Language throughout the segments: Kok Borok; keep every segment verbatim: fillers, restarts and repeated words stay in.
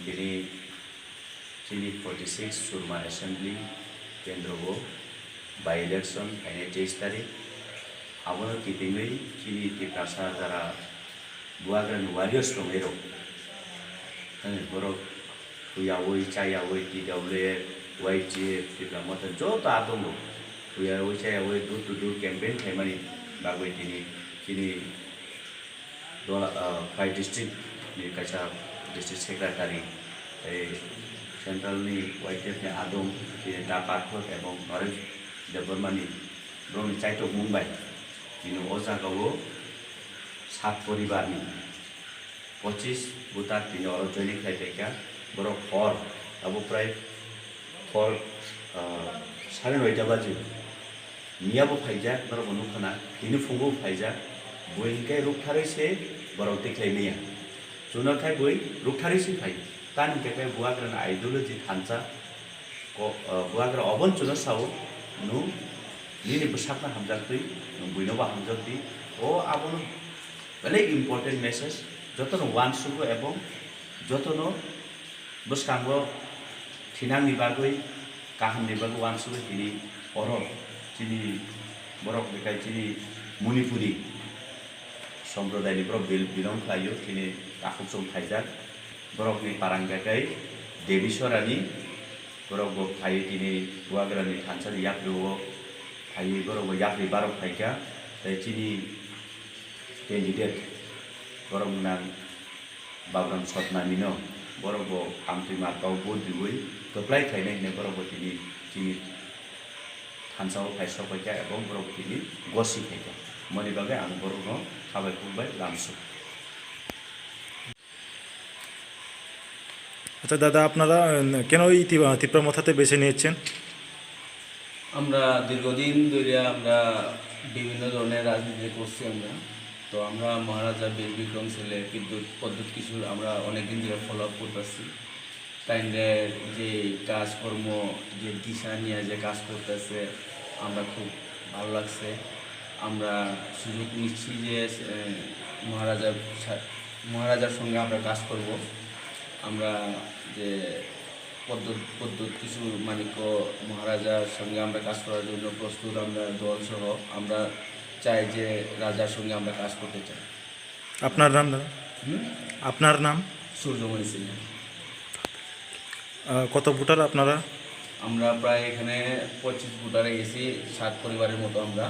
Tini chini forty six Surma Assembly Kendro o by election phainai teis tarik. Abono kitingwi chini Tiprasa jara Bubagrani warriors tongwi rok. Hani borok huyawi, chayawi, T W F, Y T F, Tipra Motha joto adongo. Huyawi, chayawi, door to door campaign khlaimani bagwi tini chini Dola, ah, Khwai district ni kaisa district secretary, tei central ni Y T F ni adong, tini Da Parthot ebong Naresh Debbarma ni borokni chaitok mung bai tini o jaga o sat poribar ni pochis voter tini oro joining khlai paikha. Borok hor abo prai hor, ah, sare noita baji. Miya bo phaijak, norok bo nukha na, tini phungo bo phaijak, bui hinkhe ruktharwi se borok tikhlai maya. Chwngno khai bui ruktharwi se phai. Tani hinkhe khe Bubagrani ideology thansa, ko-, ah, Bubagra obono chwngno sao, nwng nini bwsakno hamjaktwi, nwng buino bo hamjaktwi. O abono belai important message, jotono uansugo ebong jotono bwskango thinangni bagwi, kahamni bagwi uansugwi tini oro chini borok bekai chini Manipuri somprodaini borok bil-, belong khlaio, chini takhuk chwng phaijak. Borokni parang bekai Devi Sorani, borok bo phaiwi tini Bubagrani thansani yapri o phaiwi borok bo yapri barok phaikha. Tei chini candidate borok nang Babram Sotnamino borok bo amtwi marka o vote riwi kwplai khlainai hinwi borok bo tini chini thansa o phai sok phaikha ebong borok tini gosi phaikha. Moni bagwi ang borokno khabai khukbai lamsuk. আচ্ছা দাদা, আপনারা, উম, কেন এই তি-, আহ, তিপ্রা মথাতে বেছে নিয়েছেন? আমরা দীর্ঘদিন ধরে আমরা বিভিন্ন ধরনের রাজনীতি করছি আমরা। তো আমরা মহারাজা বীর বিক্রম ছেলে বিদ্যুৎ প্রদ্যুৎ কিশোর আমরা অনেকদিন ধরে ফলো আপ করতেছি। তাইলে যে কাজকর্ম, যে দিশা নিয়ে যে কাজ করতেছে, আমরা খুব ভালো লাগছে। আমরা সুযোগ নিচ্ছি যে, এ, মহারাজার সা-, মহারাজার সঙ্গে আমরা কাজ করব। আমরা যে প্রদ্যুৎ, প্রদ্যুৎ কিশোর মাণিক্য মহারাজার সঙ্গে আমরা কাজ করার জন্য প্রস্তুত, আমরা দল সহ আমরা চাই যে রাজার সঙ্গে আমরা কাজ করতে চাই। আপনার নাম দাদা? হুম? আপনার নাম? সূর্যমণি সিনহা। আহ, কত ভোটার আপনারা? আমরা প্রায় এখানে পঁচিশ ভোটারে গেছি, সাত পরিবারের মতো আমরা।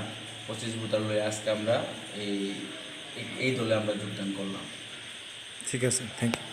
পঁচিশ ভোটার লয়ে আজকে আমরা এই, এই, এই দলে আমরা যোগদান করলাম। ঠিক আছে, থ্যাংক ইউ।